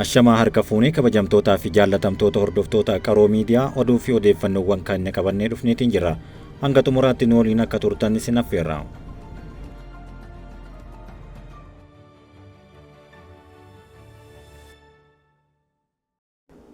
Ashamaa harka fuunee kabajamtootaa fi jaallatamtoota hordoftoota Qaroo Miidiyaa oduu fi odeeffannoowwan kan qabannee dhufneetiin jirra. Hanga xumuraatti nu waliin akka turtan isin affeerra.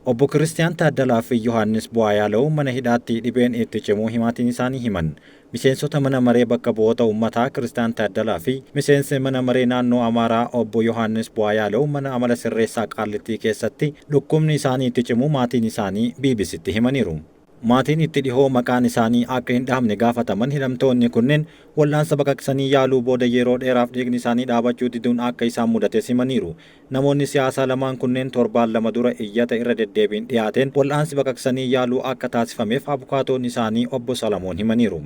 Obbo Kiristiyaan Taaddalaa fi Yohaannis Bu'aa mana hidhaatti dhibeen itti cimuu himaatiin isaanii himan. Miseensota mana maree bakka bu'oota uummataa Kiristiyaan Taaddalaa fi miseensi mana maree naannoo Amaaraa obbo Yohaannis Bu'aa mana amala sirreessaa Qaallittii keessatti dhukkubni isaanii itti cimuu maatiin isaanii BBCtti himaniiru. Maatiin itti dhihoo maqaan isaanii akka hin dhahamne gaafataman hidhamtoonni kunneen wal'aansa baqaqsanii yaaluu booda yeroo dheeraaf dhiigni isaanii dhaabachuu diduun akka isaan mudate himaniiru. Namoonni siyaasaa lamaan kunneen torbaan lama dura iyyata irra deddeebiin dhiyaateen wal'aansi baqaqsanii yaaluu akka taasifameef abukaatoon isaanii obbo Salamoon himaniiru.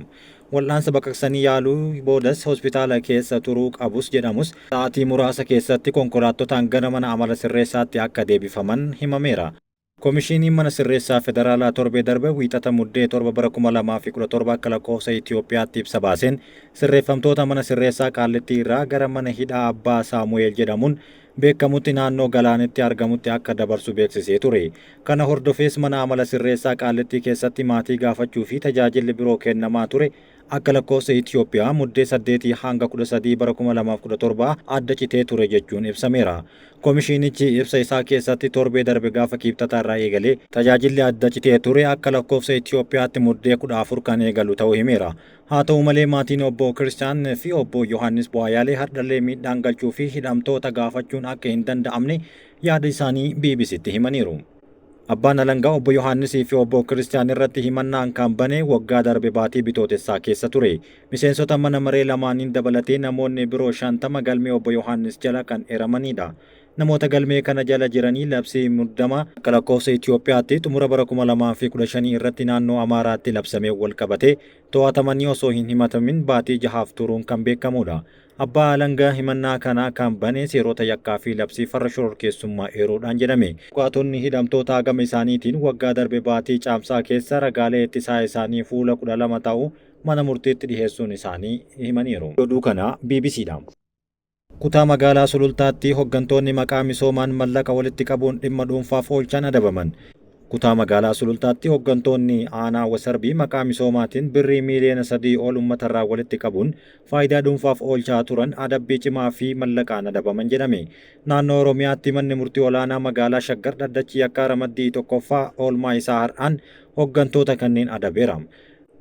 Wal'aansa baqaqsanii yaaluu boodas hospitaala keessa turuu qabus jedhamus sa'aatii muraasa keessatti konkolaattotaan gara mana amala sirreessaatti akka deebifaman himameera. Koomishiniin mana sirreessaa federaalaa torbee darbe wiixata muddee 7 bara 2017 akka lakkoofsa Itoophiyaatti ibsa baaseen sirreeffamtoota mana sirreessaa Qaallittii irraa gara mana hidhaa Abbaa Saamu'eel jedhamuun beekamutti naannoo Galaanitti argamutti akka dabarsu beeksisee ture. Kana hordofees mana amala sirreessaa Qaallittii keessatti maatii gaafachuu fi tajaajilli biroo kennamaa ture akka lakkoofsa Itoophiyaa muddee 8 hanga 13 bara 2017 adda citee ture jechuun ibsameera. Koomishinichi ibsa isaa keessatti torbee darbe gaafa kiibxataa irraa eegalee tajaajilli adda citee ture akka lakkoofsa Itoophiyaatti muddee 14 kan eegalu ta'uu himeera. Haa ta'u malee maatiin obbo Kiristiyaan fi obbo Yohaannis Bu'aayaalee hardhallee miidhaan galchuu fi hidhamtoota gaafachuun akka hin danda'amne yaada isaanii BBCtti himaniiru. Abbaan alangaa obbo Yohaannisii fi obbo Kiristiyaan irratti himannaan kan bane waggaa darbe baatii bitootessaa keessa ture. Miseensota mana maree lamaaniin dabalatee namoonni biroo 50 galmee obbo Yohaannis jala kan eeramanidha. Namoota galmee kana jala jiranii labsii muddamaa akka lakkoofsa Itoophiyaatti xumura bara 2015 irratti naannoo Amaaraatti labsamee wal qabatee to'atamanii osoo hin himatamin baatii jahaaf turuun kan beekamudha. Abbaa alangaa himannaa kanaa kan bane seerota yakkaa fi labsii farra shororkeessummaa eeruudhaan jedhame. Abukaatonni hidhamtoota gama isaaniitiin waggaa darbe baatii caamsaa keessa ragaalee ittisaa isaanii fuula 12 ta'u mana murtiitti dhiheessuun isaanii himaniiru. Oduu kana BBCdha. Kutaa magaalaa Sulultaatti hooggantoonni maqaa misoomaan mallaqa walitti qabuun dhimma dhuunfaaf oolchan adabaman. Kutaa magaalaa Sulultaatti hooggantoonni aanaa Wasarbii maqaa misoomaatiin birrii miiliyoona 3 ol uummatarraa walitti qabuun faayidaa dhuunfaaf oolchaa turan adabbii cimaa fi mallaqaan adabaman jedhame. Naannoo Oromiyaatti manni murtii olaanaa magaalaa Shaggar dhaddachi yakkaa ramaddii tokkoffaa oolmaa isaa har'aan hooggantoota kanneen adabeera.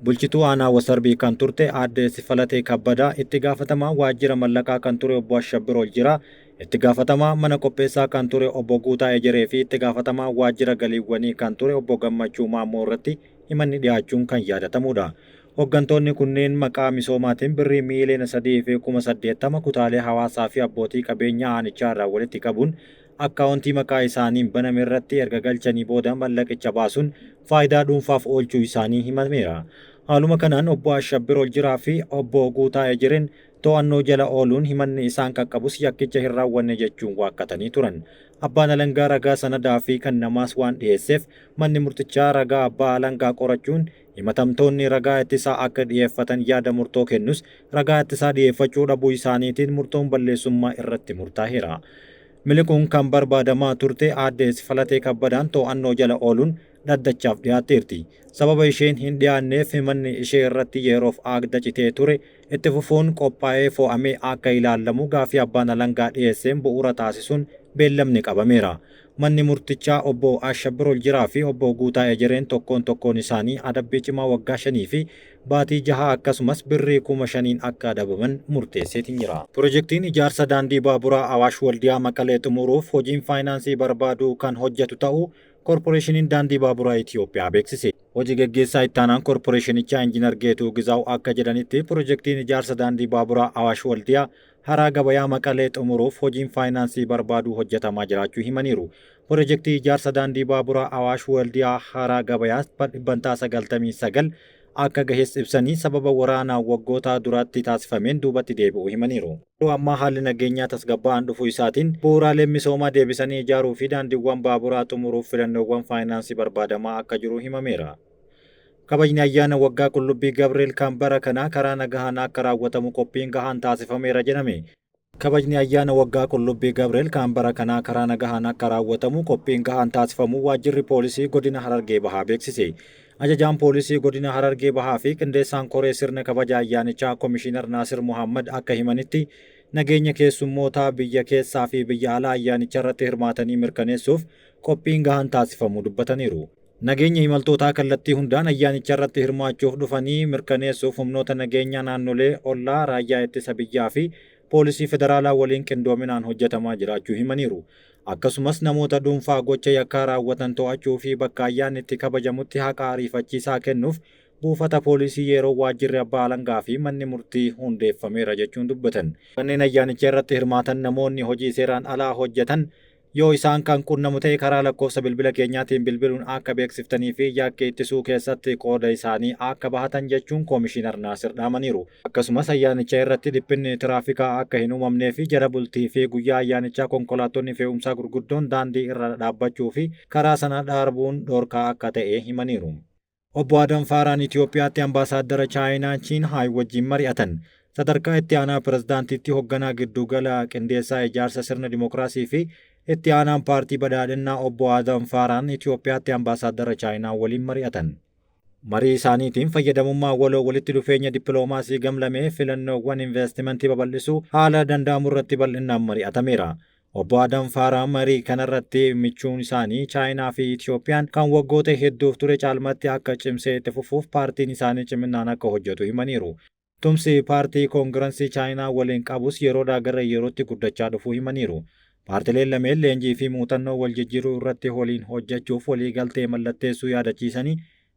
Bulchituu aanaa Wasarbii kan turte aadde Sifalatee Kabbadaa, itti gaafatamaa waajjira mallaqaa kan ture obbo Ashabbir Oljiraa, itti gaafatamaa mana qopheessaa kan ture obbo Guutaa Ejeree fi itti gaafatamaa waajjira galiiwwanii kan ture obbo Gammachuu Maammoo irratti himanni dhiyaachuun kan yaadatamudha. Hooggantoonni kunneen maqaa misoomaatiin birrii miiliyoona 3 fi 80,000 kutaalee hawaasaa fi abbootii qabeenyaa aanichaa irraa walitti qabuun akkaawuntii maqaa isaaniin baname irratti erga galchanii booda mallaqicha baasuun faayidaa dhuunfaaf oolchuu isaanii himameera. Haaluma kanaan obbo Ashabbir Oljiraa fi obbo Guutaa Ejereen to'annoo jala ooluun himanni isaan qaqqabus yakkicha hin raawwanne jechuun waakkatanii turan. Abbaan alangaa ragaa sanadaa fi kan namaas waan dhiyeesseef manni murtichaa ragaa abbaa alangaa qorachuun himatamtoonni ragaa ittisaa akka dhiyeeffatan yaada murtoo kennus ragaa ittisaa dhiyeeffachuu dhabuu isaaniitiin murtoon balleessummaa irratti murtaa'eera. Miliquun kan barbaadamaa turte aadde Sifalatee Kabbadaan to'annoo jala ooluun dhaddachaaf dhiyaatteerti. Sababa isheen hin dhiyaanneef himanni ishee irratti yeroof aagda citee ture itti fufuun qophaa'ee fo'amee akka ilaalamu gaaffii abbaan alangaa dhiyeesseen bu'uura taasisuun beellamni qabameera. Manni murtichaa obbo Ashabbir Oljiraa fi obbo Guutaa Ejereen tokkoon tokkoon isaanii adabbii cimaa waggaa 5 fi baatii 6 akkasumas birrii 5,000 akka adabaman murteesseetiin jira. Pirojektiin ijaarsa daandii baaburaa Awaash Waldiyaa Maqalee xumuruuf hojiin faayinaansii barbaadu kan hojjetu ta'uu Koorporeeshiniin Daandii Baaburaa Itoophiyaa beeksise. Hojii gaggeessaa ittaanaan koorporeeshinichaa Injiinar Geetuu Gizaaw akka jedhanitti pirojektiin ijaarsa daandii baaburaa Awaash Waldiyaa Haraa Gabayaa Maqalee xumuruuf hojiin faayinaansii barbaadu hojjetamaa jiraachuu himaniiru. Pirojektii ijaarsa daandii baaburaa Awaash Waldiyaa Haraa Gabayaa 99% akka gahes ibsanii sababa waraanaa waggoota duraatti taasifameen duubatti deebi'uu himaniiru. Yeroo ammaa haalli nageenyaa tasgabbaa'aan dhufuu isaatiin bu'uuraaleen misoomaa deebisanii ijaaruu fi daandiiwwan baaburaa xumuruuf filannoowwan faayinaansii barbaadamaa akka jiru himameera. Kabajni ayyaana waggaa Qullubbii Gabriel kan bara kanaa karaa nagahaan akka raawwatamu qophiin gahaan taasifameera jedhame. Kabajni ayyaana waggaa Qullubbii Gabreel kan bara kanaa karaa nagahaan akka raawwatamu qophiin gahaan taasifamuu waajjirri poolisii godina Harargee Bahaa beeksise. Ajajaan poolisii godina Harargee Bahaa fi qindeessaan koree sirna kabaja ayyaanichaa Komishiinar Naasir Muhammad akka himanitti nageenya keessummootaa biyya keessaa fi biyya alaa ayyaanicha irratti hirmaatanii mirkaneessuuf qophiin gahaan taasifamuu dubbataniiru. Nageenya imaltootaa kallattii hundaan ayyaanicha irratti hirmaachuuf dhufanii mirkaneessuuf humnoota nageenyaa naannolee ollaa raayyaa ittisa biyyaa fi poolisii federaalaa waliin qindoominaan hojjetamaa jiraachuu himaniiru. Akkasumas namoota dhuunfaa gocha yakkaa raawwatan to'achuu fi bakka ayyaanni itti kabajamutti haqa ariifachiisaa kennuuf buufata poolisii yeroo waajjirri abbaa alangaa fi manni murtii hundeeffameera jechuun dubbatan. Kanneen ayyaanicha irratti hirmaatan namoonni hojii seeraan alaa hojjetan yoo isaan kan qunnamu ta'e karaa lakkoofsa bilbila keenyaatiin bilbiluun akka beeksiftanii fi yakka ittisuu keessatti qooda isaanii akka bahatan jechuun Komishiinar Naasir dhaamaniiru. Akkasumas ayyaanicha irratti dhiphinni tiraafikaa akka hin uumamnee fi jala bultii fi guyyaa ayyaanichaa konkolaattonni fe'umsaa gurguddoon daandii irra dhaabbachuu fi karaa sana darbuun dhorkaa akka ta'e himaniiru. Obbo Adam Faaraan Itoophiyaatti ambaasaaddara Chaayinaa Chiin Haay wajjin mari'atan. Sadarkaa itti aanaa pirezidaantiitti hoogganaa giddugala qindeessaa ijaarsa sirna dimookiraasii fi itti aanaan paartii badhaadhinnaa obbo Adam Faaraan Itoophiyaatti ambaasaaddara Chaayinaa waliin mari'atan. Marii isaaniitiin fayyadamummaa waloo walitti dhufeenya dippiloomaasii gamlamee filannoowwan investimentii babal'isuu haala danda'amu irratti bal'inaan mari'atameera. Obbo Adam Faaraan marii kanarratti michuun isaanii Chaayinaa fi Itoophiyaan kan waggoota hedduuf ture caalmatti akka cimsee itti fufuuf paartiin isaanii ciminaan akka hojjetu himaniiru. Tumsi paartii koongirensii Chaayinaa waliin qabus yeroodhaa gara yerootti guddachaa dhufuu himaniiru. Paartileen lameen leenjii fi muuxannoo wal jijjiiruu irratti waliin hojjechuuf walii galtee mallatteessuu yaadachiisanii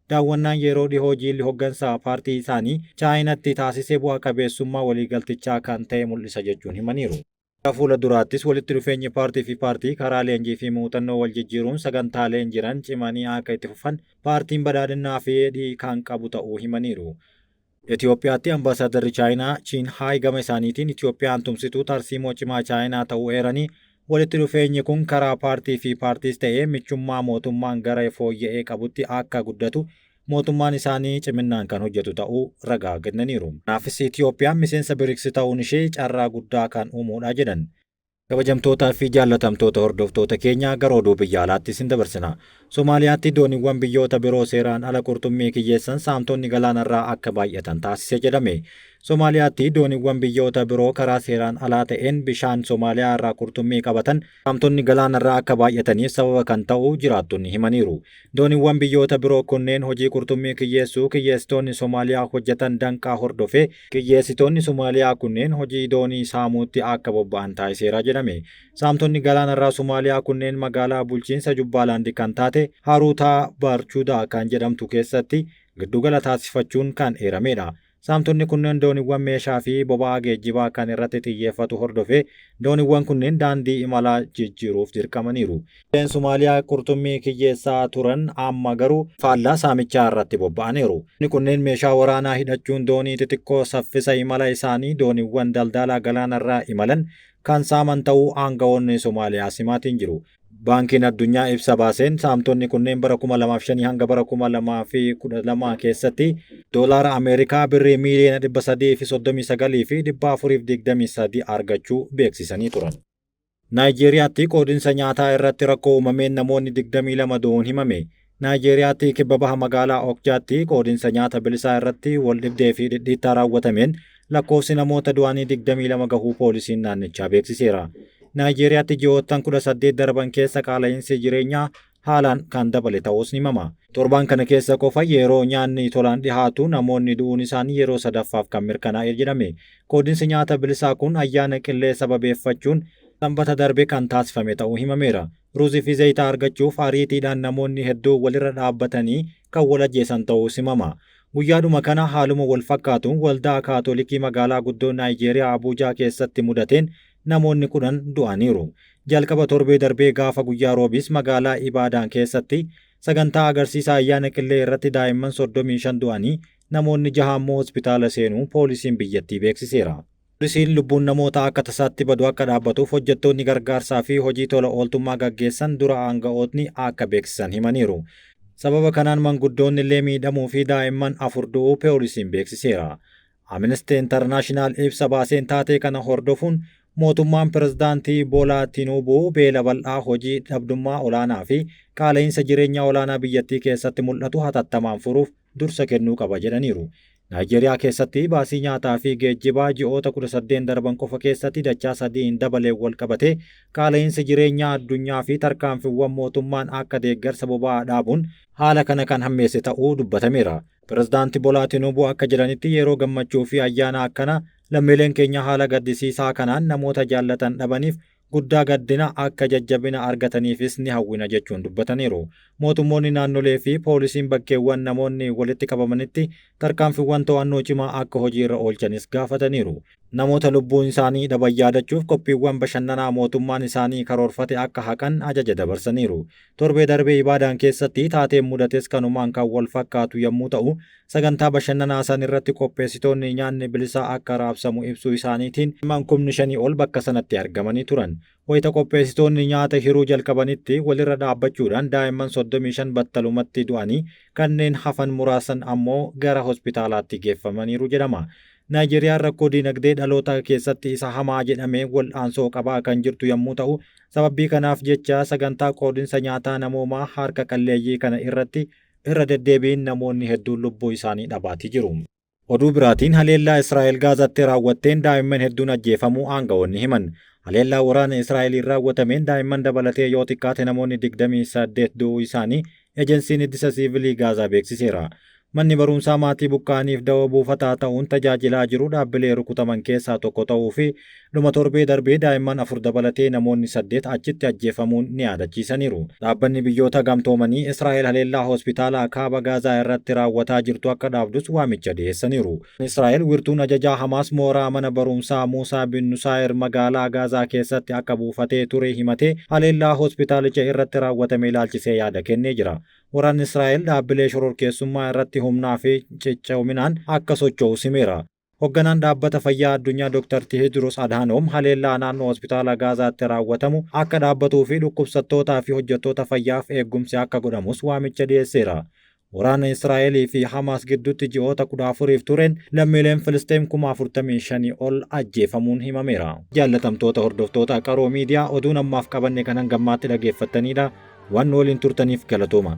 daawwannaan yeroo dhihoo jiilli hooggansaa paartii isaanii Chaayinaatti taasisee bu'a qabeessummaa waliigaltichaa kan ta'e mul'isa jechuun himaniiru. Fuula duraattis walitti dhufeenyi paartii fi paartii karaa leenjii fi muuxannoo wal jijjiiruun sagantaaleen jiran cimanii akka itti fufan paartiin badhaadhinnaa fi fedhii kan qabu ta'uu himaniiru. Itoophiyaatti ambaasaadarri Chaayinaa Chiin Haay gama isaaniitiin Itoophiyaan tumsituu tarsiimoo cimaa Chaayinaa ta'uu eeranii walitti dhufeenyi kun karaa paartii fi paartiis ta'ee michummaa mootummaan gara fooyya'ee qabutti akka guddatu mootummaan isaanii ciminaan kan hojjetu ta'uu ragaa kennaniiru. Kanaafis Itoophiyaan miseensa BRICS ta'uun ishee carraa guddaa kan uumuudha jedhan. Kabajamtootaa fi jaallatamtoota hordoftoota keenyaa gara oduu biyya alaatti isin dabarsina. Somaaliyaatti dooniiwwan biyyoota biroo seeraan ala qurxummii kiyyeessan saamtonni galaanarraa akka baay'atan taasise jedhame. Somaaliyaatti dooniiwwan biyyoota biroo karaa seeraan alaa ta'een bishaan Somaaliyaa irraa qurxummii qabatan saamtonni galaanarraa akka baay'ataniif sababa kan ta'u jiraattonni himaniiru. Dooniiwwan biyyoota biroo kunneen hojii qurxummii kiyyeessuu kiyyeessitoonni Somaaliyaa hojjetan danqaa hordofee kiyyeessitoonni Somaaliyaa kunneen hojii doonii saamuutti akka bobba'an taasiseera jedhame. Saamtonni galaanarraa Somaaliyaa kunneen magaalaa bulchiinsa Jubbaalaandi kan taate Haruutaa Barchuudaa kan jedhamtu keessatti giddugala taasifachuun kan eeramedha. Saamtonni kunneen dooniiwwan meeshaa fi boba'aa geejjibaa kan irratti xiyyeeffatu hordofee dooniiwwan kunneen daandii imalaa jijjiiruuf dirqamaniiru. Somaaliyaa qurxummii kiyyeessaa turan amma garuu faallaa saamichaa irratti bobba'aniiru. Kunneen meeshaa waraanaa hidhachuun doonii xixiqqoo saffisa imala isaanii dooniiwwan daldalaa galaanarraa imalan kan saaman ta'uu aangawoonni Somaaliyaa simaatiin jiru. Baankiin addunyaa ibsa baaseen saamtonni kunneen bara 2005 hanga bara 2012 keessatti doolaara Ameerikaa birrii miiliyoona 339 fi 423 argachuu beeksisanii turan. Naayijeeriyaatti qoodinsa nyaataa irratti rakkoo uumameen namoonni 22 du'uun himame. Naayijeeriyaatti kibba baha magaalaa Okjaatti qoodinsa nyaata bilisaa irratti wal dhibdee fi dhidhiittaa raawwatameen lakkoofsi namoota du'anii 22 gahuu poolisiin naannichaa beeksiseera. Naayijeeriyaatti ji'oottan 18 darban keessa qaala'insi jireenyaa haalaan kan dabale ta'uus ni himama. Torbaan kana keessa qofa yeroo nyaanni tolaan dhihaatu namoonni du'uun isaanii yeroo sadaffaaf kan mirkanaa'e jedhame. Qoodinsi nyaata bilisaa kun ayyaana qillee sababeeffachuun sanbata darbe kan taasifame ta'uu himameera. Ruuzii fi zayitaa argachuuf ariitiidhaan namoonni hedduu walirra dhaabbatanii kan wal ajjeesan ta'uu himama. Guyyaadhuma kana haaluma wal fakkaatuun waldaa Kaatolikii magaalaa guddoo Naayijeeriyaa Abuujaa keessatti mudateen namoonni 10 du'aniiru. Jalqaba torbee darbee gaafa guyyaa roobiis magaalaa Ibaadaan keessatti sagantaa agarsiisa ayyaana qillee irratti daa'imman 35 du'anii namoonni jaha immoo hospitaala seenuu poolisiin biyyattii beeksiseera. Poolisiin lubbuun namoota akka tasaatti badu akka dhaabbatuuf hojjettoonni gargaarsaa fi hojii tola ooltummaa gaggeessan dura aanga'ootni akka beeksisan himaniiru. Sababa kanaan manguddoonni illee miidhamuu fi daa'imman 4 du'uu poolisiin beeksiseera. Amnesty International ibsa baaseen taatee kana hordofuun Mootummaan Pirezidaantii Boolaa Tinuubuu beela bal'aa, hojii dhabdummaa olaanaa fi qaala'insa jireenyaa olaanaa biyyattii keessatti mul'atu hatattamaan furuuf dursa kennuu qaba jedhaniiru. Naayijeeriyaa keessatti baasii nyaataa fi geejjibaa ji'oota 18 darban qofa keessatti dachaa sadiin dabaleen wal qabate qaala'insi jireenyaa addunyaa fi tarkaanfiiwwan mootummaan akka deeggarsa boba'aa dhaabuun haala kana kan hammeesse ta'uu dubbatameera. Pirezidaanti Boolaa Tinuubuu akka jedhanitti, yeroo gammachuu fi ayyaana akkana lammiileen keenya haala gaddisiisaa kanaan namoota jaallatan dhabaniif guddaa gaddina, akka jajjabina argataniifis ni hawwina jechuun dubbataniiru. Mootummoonni naannolee fi poolisiin bakkeewwan namoonni walitti qabamanitti tarkaanfiiwwan to'annoo cimaa akka hojiirra oolchanis gaafataniiru. Namoota lubbuun isaanii dhaban yaadachuuf qophiiwwan bashannanaa mootummaan isaanii karoorfate akka haqan ajaja dabarsaniiru. Torbee darbee Ibaadaan keessatti taateen mudates kanumaan kan wal fakkaatu yommuu ta'u, sagantaa bashannanaa san irratti qopheessitoonni nyaanni bilisaa akka raabsamu ibsuu isaaniitiin 5,000 ol bakka sanatti argamanii turan. Wayita qopheessitoonni nyaata hiruu jalqabanitti walirra dhaabbachuudhaan daa'imman 35 battalumatti du'anii, kanneen hafan muraasan ammoo gara hospitaalaatti geeffamaniiru jedhama. Naayijeeriyaan rakkoo diinagdee dhaloota keessatti isa hamaa jedhamee wal'aansoo qabaa kan jirtu yommuu ta'u, sababii kanaaf jecha sagantaa qoodinsa nyaataa namoomaa harka qalleeyyii kana irratti irra deddeebiin namoonni hedduun lubbuu isaanii dhabaatii jiru. Oduu biraatiin, haleellaa Israa'el Gaazatti raawwatteen daa'imman hedduun ajjeefamuu aanga'oonni himan. Haleellaa waraana Israa'eliin raawwatameen daa'imman dabalatee yoo xiqqaate namoonni 28 du'uu isaanii ejensiin ittisa siivilii Gaazaa beeksiseera. Manni barumsaa maatii buqqa'aniif da'oo buufataa ta'uun tajaajilaa jiru dhaabbilee rukutaman keessaa tokko ta'uu fi dhuma torbee darbee daa'imman afur dabalatee namoonni saddeet achitti ajjeefamuun ni yaadachiisaniiru. Dhaabbanni Biyyoota Gamtoomanii Israa'el haleellaa hospitaalaa kaaba Gaazaa irratti raawwataa jirtu akka dhaabdus waamicha dhiyeessaniiru. Israa'el wirtuun ajajaa Hamaas mooraa mana barumsaa Muusaa bin Nusaayir magaalaa Gaazaa keessatti akka buufatee ture himatee haleellaa hospitaalicha irratti raawwatame ilaalchisee yaada kennee jira. Waraanni Israa'el dhaabbilee shororkeessummaa irratti humnaa fi cichoominaan akka socho'u simeera. Hoogganaan Dhaabbata Fayyaa Addunyaa Dr. Tewodiroos Adhanom haleellaa naannoo hospitaala Gaazaatti raawwatamu akka dhaabbatuu fi dhukkubsattootaa fi hojjettoota fayyaaf eegumsi akka godhamus waamicha dhiyeesseera. Waraana Israa'elii fi Hamaas gidduutti ji'oota 14f tureen lammiileen Filisxeem 45,000 ol ajjeefamuun himameera. Jaallatamtoota hordoftoota Qaroo Miidiyaa, oduun ammaaf qabanne kan hangammaatti dhageeffattanidha. Waan nu waliin turtaniif galatooma.